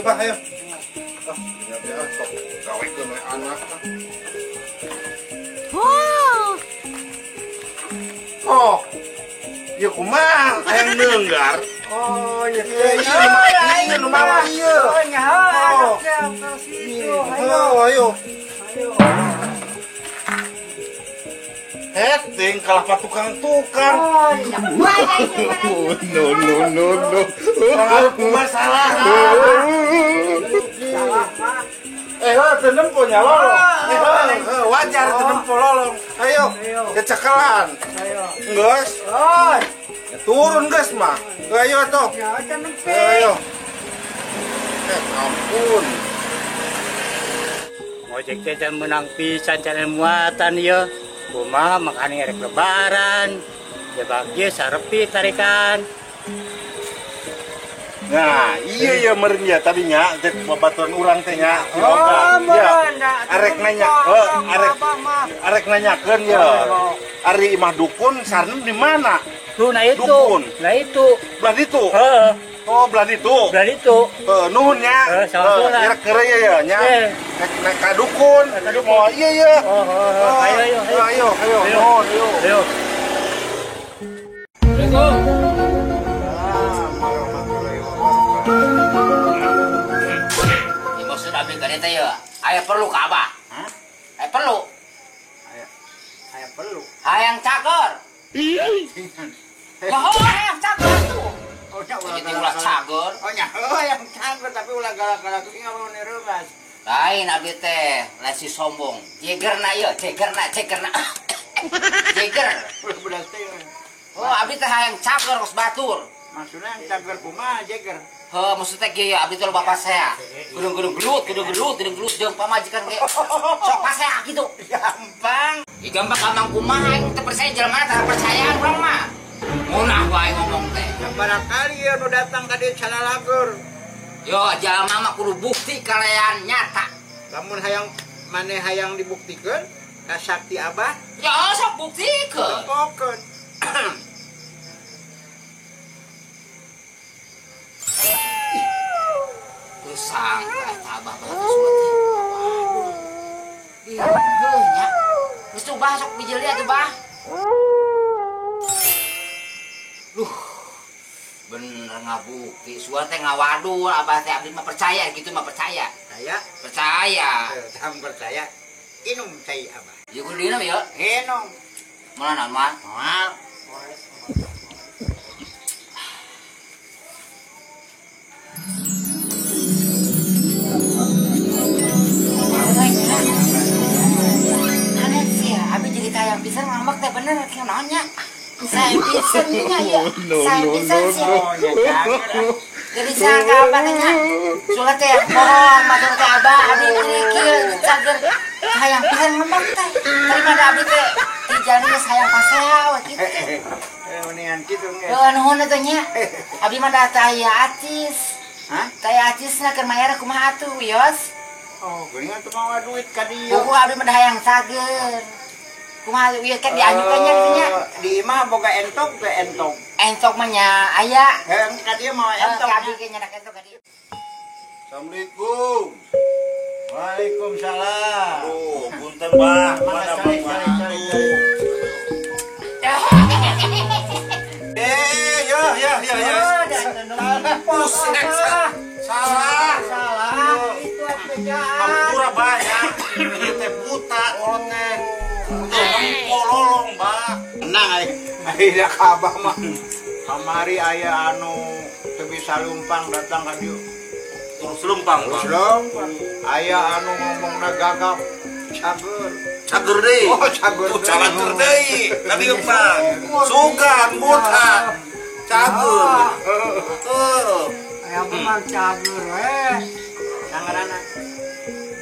Coba ayo. Ah, ya sok gawekeun we anak. Wow. Oh. Ya kumaha hayang neunggar. Oh, iya. Iya, nu mawa ieu. Oh, nya ayo. Ayo. Heting kalah patukang-tukang. Oh, iya. No no no no. Kumaha salah. Salah mah. Teu nempo nya lolong. Wajar teu nempo lolong. Ayo, cecekelan. Ayo. Geus. Oh. Turun geus mah. Ayo atuh. Ya, can nempe. Ayo. Ampun. Ngojek teh can meunang pisan can muatan ieu. Kumaha makane rek lebaran. Jebak ieu sarepi tarikan. Nah, iya ya meureun ya tadinya cek babaturan urang teh nya. Oh, arek nanya, arek nanyakeun ya. Ari imah dukun sarem di mana? Tuh, nah itu. Dukun. Nah itu. Belah ditu. Heeh. Oh, belah ditu. Belah ditu. Heeh, nuhun nya. Heeh, sama-sama. Rek keureuy ya nya. Rek naik ka dukun. Oh, iya ya. Oh, ayo ayo ayo. Ayo, nuhun, ayo. Ayo. Assalamualaikum. Maksud abi ka dieu teh ya, aya perlu ka abah. Hah? Aya perlu. Aya perlu. Hayang cagor. Wah, hayang cagor tuh. Oh, nya ulah jadi ulah cagor. Oh, nya hayang cagor tapi ulah galak-galak ieu mau nereugas. Lain abdi teh, lain si sombong. Jegerna ieu, jegerna, jegerna. Jeger. Ulah bedas teh. Oh, abdi teh hayang cagor kos batur. Maksudnya yang cagor kumaha jeger? Heuh, maksudnya kieu ya, abdi teh loba pasea. Gedung-gedung gelut, gedung gelut, gedung gelut jeung pamajikan ge. Sok pasea gitu. Gampang. Ya gampang gampang kumaha aing teu percaya jelema teh percayaan urang mah. Ngeunah wae ngomong teh. Barangkali ya nu datang ka dieu calalagur. Yo, jelema mah kudu bukti kalayan nyata. Lamun hayang maneh hayang dibuktikeun ka sakti abah, ya sok buktikeun. Tempokeun. Sangka eta abah bagus teh. Waduh. Ih, heuh nya. Geus tuh bah sok bijil atuh bah. Duh. Bener ngabukti. Suara teh ngawadul abah teh abdi mah percaya gitu mah percaya. Percaya? Percaya. Tah percaya. Inum cai abah. Ieu kudu diinum ya. Inum. Moal naon mah? Moal. Sayang pisan ngambek teh bener kieu naon nya. Sayang pisan nya ieu. Sayang pisan sih. Jadi sangka abah teh nya. Surat teh mohon matur teh abah abdi kieu cager. Sayang pisan ngambek teh. Daripada abdi teh di jalan geus hayang pasea we kitu teh. Mendingan kitu ge. Heuh nuhun atuh nya. Abdi mah da teh aya acis. Hah? Teh acisna keur mayar kumaha atuh wios? Oh, geuningan teu mawa duit ka dieu. Buku abdi mah da hayang cager. Kumaha ieu kan dianyukeun nya kitu nya. Di imah boga entok teh entok. Entok mah nya aya. Heuh, ka dieu mawa entok. Ka abdi ge nyadak entok ka dieu. Assalamualaikum. Waalaikumsalam. Aduh, punten bah, mana cari. Ya. Pusing. Salah. Salah. Itu bejaan. Hampura banyak. Ieu teh buta kolot teh. Nempo lolong, bah. Tenang aya ka abah mah. Kamari aya anu teu bisa lumpang datang ka dieu. Terus lumpang, Terus lumpang. Aya anu ngomongna gagap. Cager. Cager deui. Oh, cager. Oh, cager deui. Tadi lumpang. Sugan buta. Cager. Heuh. Aya mah cager we. Sangarana.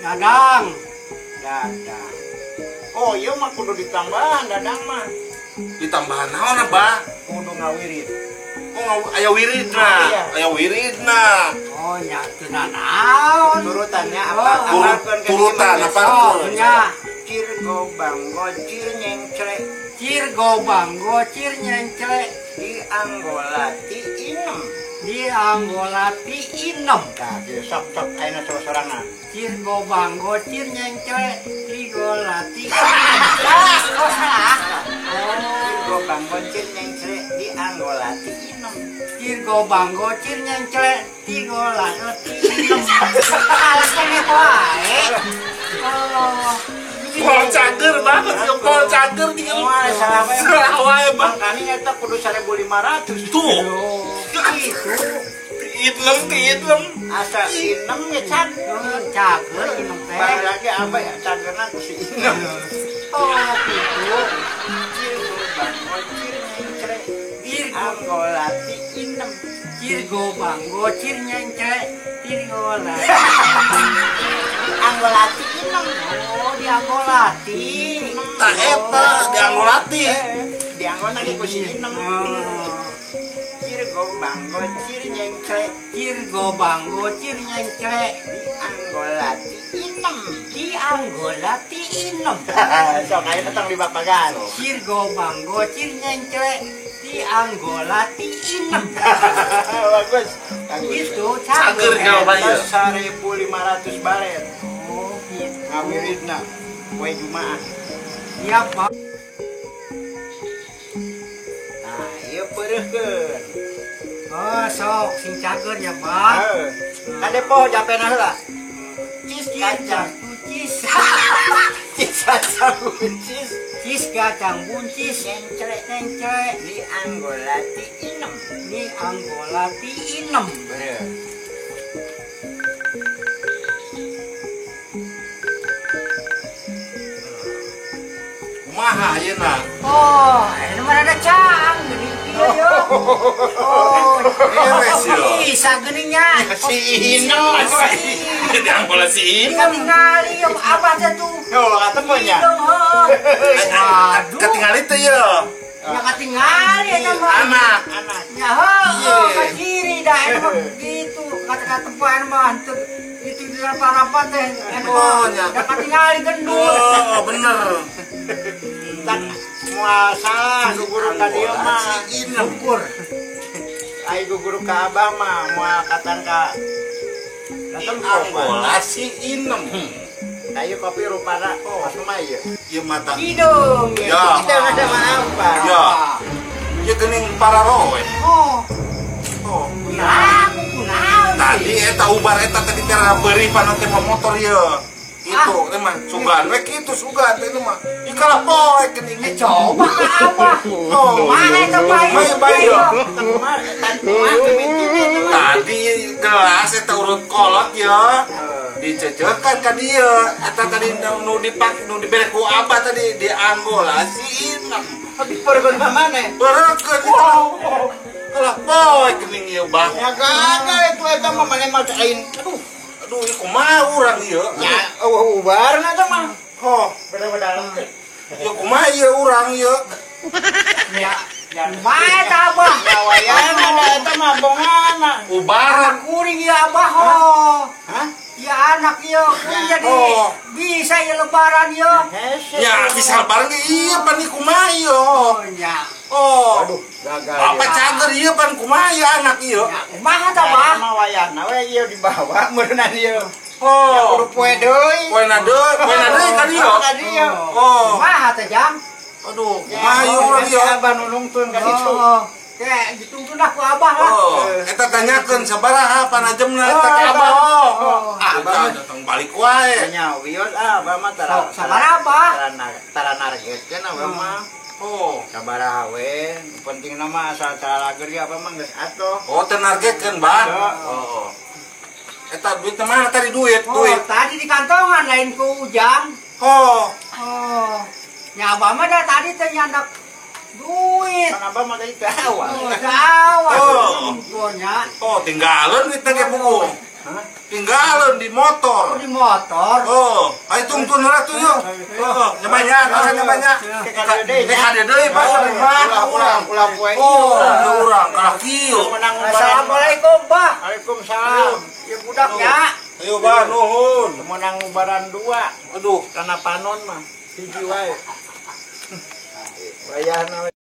Dadang. Dadang. Oh, iya mah kudu ditambahan dadang mah. Ditambahan naon abah? Kudu ngawirid. Oh, aya wiridna. Aya wiridna. Oh, nya teu naon. Turutannya apa? Turutan apa? Oh, nya. Cir gobang gocir nyengcle. Cir gobang gocir nyengcle di Angola ti inem. Di Angola ti inem. Tah kieu sok sok ayeuna sorangan. Cir gobang gocir nyengcle di golati. Ah, oh salah. Cir gobang gocir nyengcle di Angola ti inem. Cir gobang gocir nyengcle di golati inem. Salah kene wae. Oh. Pol cager banget, pol cager di salah wae. Salah wae bang. Makanya eta kudu 1500. Tuh. Itu. Inem. Asa inem ge cager. Cager inem teh. Bae lagi abah ya cagerna ku si inem. Oh, gitu. Cir gobang gocir nyengcle di Angola ti inem. Cir gobang gocir nyengcle di Angola. Angola ti inem. Oh, di Angola ti. Tah eta di Angola ti. Di Angola ge ku si inem. Cir gobang gocir nyengcle. Cir gobang gocir nyengcle di Angola ti inem. Di Angola ti inem. Sok ayeuna tong dibapagan. Cir gobang gocir nyengcle di Angola ti inem. Bagus. Itu cager jawabannya. 1500 baret. Oh, gitu. Ngawiridna poe Jumaah. Iya, Pak. Nah, ieu peureuhkeun. Oh, sok sing cager ya, Pak. Heeh. Kade poho japena heula. Cis kacang buncis. Cis kacang buncis. Cis kacang buncis nyengcle nyengcle di Angola ti inem. Di Angola ti inem. Bener. Kumaha ayeuna? Oh, ini mah ada cang geuning kieu yo. Oh, beres yo. Bisa geuning nya. Si inem. Di Angola si inem. Katingali yo abah teh tuh. Oh, katemu nya. Aduh. Katingali teh yo. Ya katingali eta mah. Anak. Anak. Ya heuh, ka kiri dah eta mah gitu. Kata-kata poe mah henteu itu di rapat-rapat teh. Oh, nya. Da katingali gendut. Oh, bener. Tak moal salah guru ka dieu mah. Syukur. Ai guru ka abah mah moal katangka Angola si inem. Kayu kopi rupana oh mah ieu. Ieu mata. Hidung. Ya. Kita ada mah apa? Ya. Ieu geuning pararoe. Oh. Oh. Ya, kunaon. Tadi eta ubar eta tadi teh beurih panon teh motor ieu. Itu teh mah sugan we kitu sugan teh mah. Ieu kalah poe geuning. Coba ka abah. Oh, mana eta bae? Bae yo. Tadi gelas eta urut kolot ya. Dicecekan ka dieu. Eta tadi nu dipak nu dibere ku abah tadi di Angola si inem. Diperkeun ka maneh? Berekeun itu. Kalah poe geuning ieu bah. Ya gagal itu eta mah maneh mah lain. Aduh. Aduh, ieu kumaha urang ieu? Ya, eueuh ubarna eta mah. Oh, beda-beda. Ya kumaha ieu urang ieu? Ya, kumaha eta abah? Ya wayana da eta mah bongana. Ubaran kuring ieu abah ho. Hah? Ya anak ieu kuring jadi bisa ieu lebaran ieu. Ya bisa lebaran ge ieu pan kumaha ieu. Oh nya. Oh. Aduh, gagal. Apa cager ieu pan kumaha ieu anak ieu? Ya kumaha tah bah? Mah wayahna we ieu dibawa meureunna ieu. Oh. Ya kudu poe deui. Poena deui, poena deui ka dieu. Ka dieu. Oh. Kumaha teh jang? Aduh, kumaha ieu urang ieu? Abah nu nungtun ka ditu. Kayak ditungtun lah ku abah lah. Oh, eta tanyakeun sabaraha panajemna eta ka abah. Oh, abah datang balik wae. Nya wios ah abah mah tara. Sabaraha abah? Tara nargetkeun abah mah. Oh, sabaraha we, penting mah asal calager ge abah mah geus atoh. Oh, teu nargetkeun, Bah. Oh. Eta duit mana tadi duit? Oh, duit. Tadi di kantongan lain ku Ujang. Oh. Oh. Nya abah mah dah tadi teh nyandak duit. Kan abah mah tadi teu awal. Oh, teu awal. Oh. Oh, tinggalin duit teh buku. Hah? Tinggalin di motor. Oh, di motor. Oh, ayo tungtun heula tuh yo. Oh, nya banyak, nya banyak. Kade deui Pak, ulah ulah poe. Oh, urang kalah kieu. Assalamualaikum, Bah. Waalaikumsalam. Ya budaknya. Ayo, Bah, nuhun. Menang ubaran 2. Aduh, kana panon mah hiji wae. Wayahna.